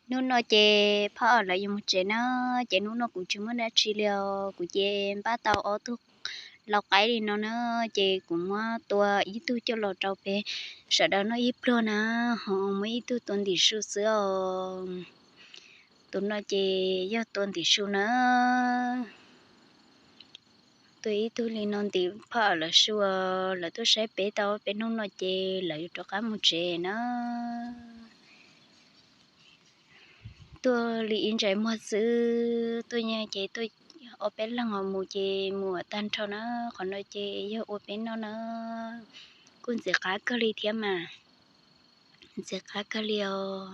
Hnub no ces phauj Awm lawv yuav mus tsev na, ces hnub no kuv tsis muaj dab tsi li os, kuv ces npaj tau ob tug lau qaib li no na, ces kuv muab tua ib tug coj los rau peb sawv daws noj ib pluag na, ho muab ib tug tua ntim su xwb os. Tus no ces yog tua ntim su na. Tua ib tug li no ntim phauj Awm lawv su, lawv tuaj saib peb tau peb hnub no ces lawv yuav rov qab mus tsev na. Tuaj li ib ntsais muag xwb, tuaj nyiag ces tuaj ob peb leeg os, mus ces mus tag nrho na. Qhov no ces yog ua peb noj na, kuj ntxim qab kawg li thiab mas. Ntxim qab kawg li os.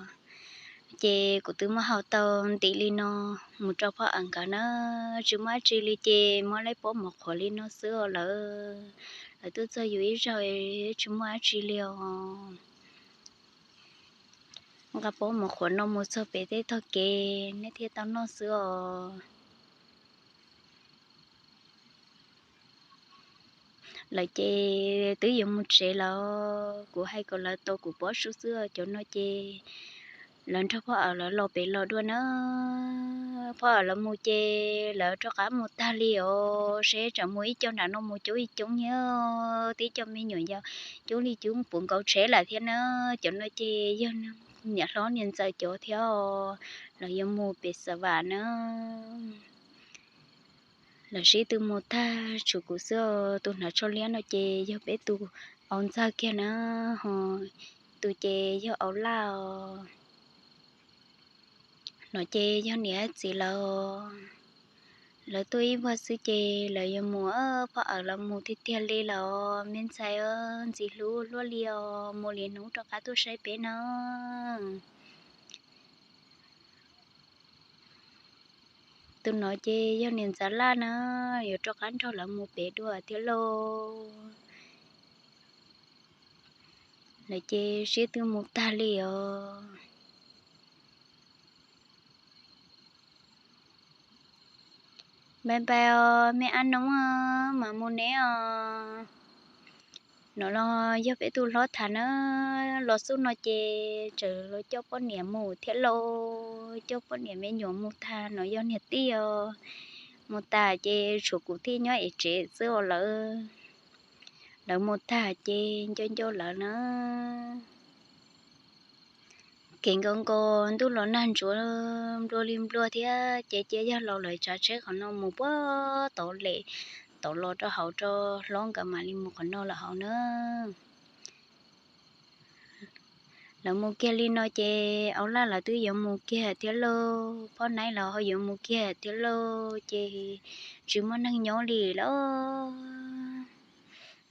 Ces kuv twb muab hau tau ntim li no mus rau phauj Awm nkawd na, tsis muaj dab tsi li ces muab lawv pob mov qhuav li no xwb os lawv. Lawv tuaj txog yus ib zaug tsis muaj dab tsi li os. Nqa pob mov qhuav no mus txog pem tej tog kev nej thiaj tau noj xwb os. Lawv ces twb yuav mus tsev lawm, kuv hais kom lawv tos kuv pob su xwb os. Cov no ces lawv nrog phauj Awm lawv los pem los dua na. Phauj Awm lawv mus ces lawv rov qab mus tag li os, seb tsam mus ib co nram no mus coob li coob thiab, tib co me nyuam yaus coob li coob puv nkaus tsheb lawm thiab na. Cov no ces yog niam hlob niam ntxawm cov thiab os, lawv yuav mus pem Xav Vam na. Lawv sib tw mus tag tshuav kuv xwb os. Tus hnav tsho liab no ces yog peb tus au ntxawg kiag na, ho tus ces yog au laj os. No ces yog niam txiv lawv, lawv tuaj ib vuag xwb ces lawv yuav mus, phauj Awm lawv mus tiag tiag li lawm, me ntxhais ntxim hlub luaj li os, mus li hnub rov qab tuaj saib peb na. Tus no ces yog niam ntxawm laj na, yuav rov qab nrog lawv mus pem dua thiab lauj. Lawv ces sib tw mus tag li os. Npai npai os me ab noob, mam mus ne os. No los yog peb tus hlob tham na, los xub no ces tseem los coj poj niam mus thiab lauj, coj poj niam me nyuam mus tag no yog niag tij os. Mus tas ces tshuav kuv thiaj nyob ev tsev xwb os lawv. Lawv mus tag ces nco nco lawv na. Kev nkaus nkaus ntuj los nag ntsuav nplua li nplua thiab ces cia yawg laus lawv tsav tsheb qhov no mus puag tod lem, tod los rau hauv rau hlob nkawd mam li mus qhov no lawm hauv na. Lawv mus kiag li no ces au laj lawv twb yuav mus kiag thiab lauj, phoj naib lawv ho yuav mus kiag thiab lauj ces tsis muaj neeg nyob li lawm.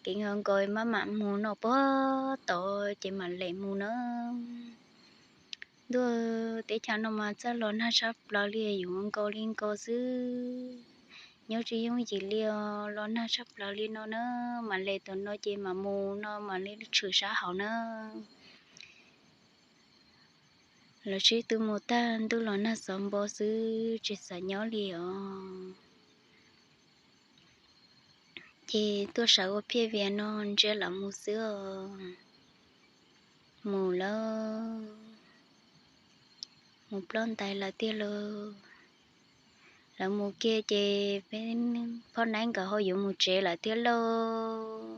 Kev nkaus nkaus maj mam mus no puag tod ces mam lem mus na. Ntuj, teb chaws no mas txawj los nag tshaj plaws li, yuav nkaus li nkaus xwb. Nyob tsis yooj yim li os, los nag tshaj plaws li no na, mam lem tam no ces mam mus no mam li tshwm sab hauv na. Lawv sib tw mus tag ntuj los nag xov npo xwb tsis xav nyob li os. Ces tuaj sawv ua phiaj vias no ntsia lawv mus xwb os. Mus lawm, mus ploj ntais lawm tiag lauj. Lawv mus kiag ces peb phoj naib nkawd ho yuav mus tsev lawm tiag lauj.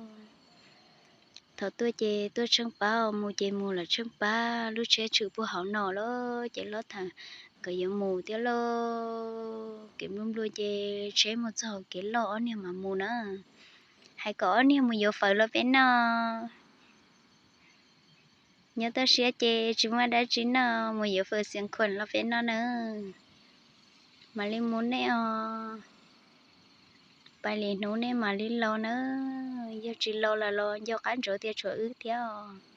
Thaum tuaj ces tuaj tsheej pab, mus ces mus lawm tsheej pab, lub tsheb tshwm puag hauv no lawm ces lawv tham nkawd yuav mus tiag lauj. Kev nplua nplua ces tsheb mus txog kev loj ob niag mam mus na. Hais kom ob niag mus yuav fawm los peb noj. Nyob toj siab ces tsis muaj dab tsi noj, mus yuav fawm xiav khuam los peb noj na. Mam li mus nej os. Pais li hnub nej mam li los na. Yog tsis los lawm los nco qab ntsoov tias tshuav wb thiab os.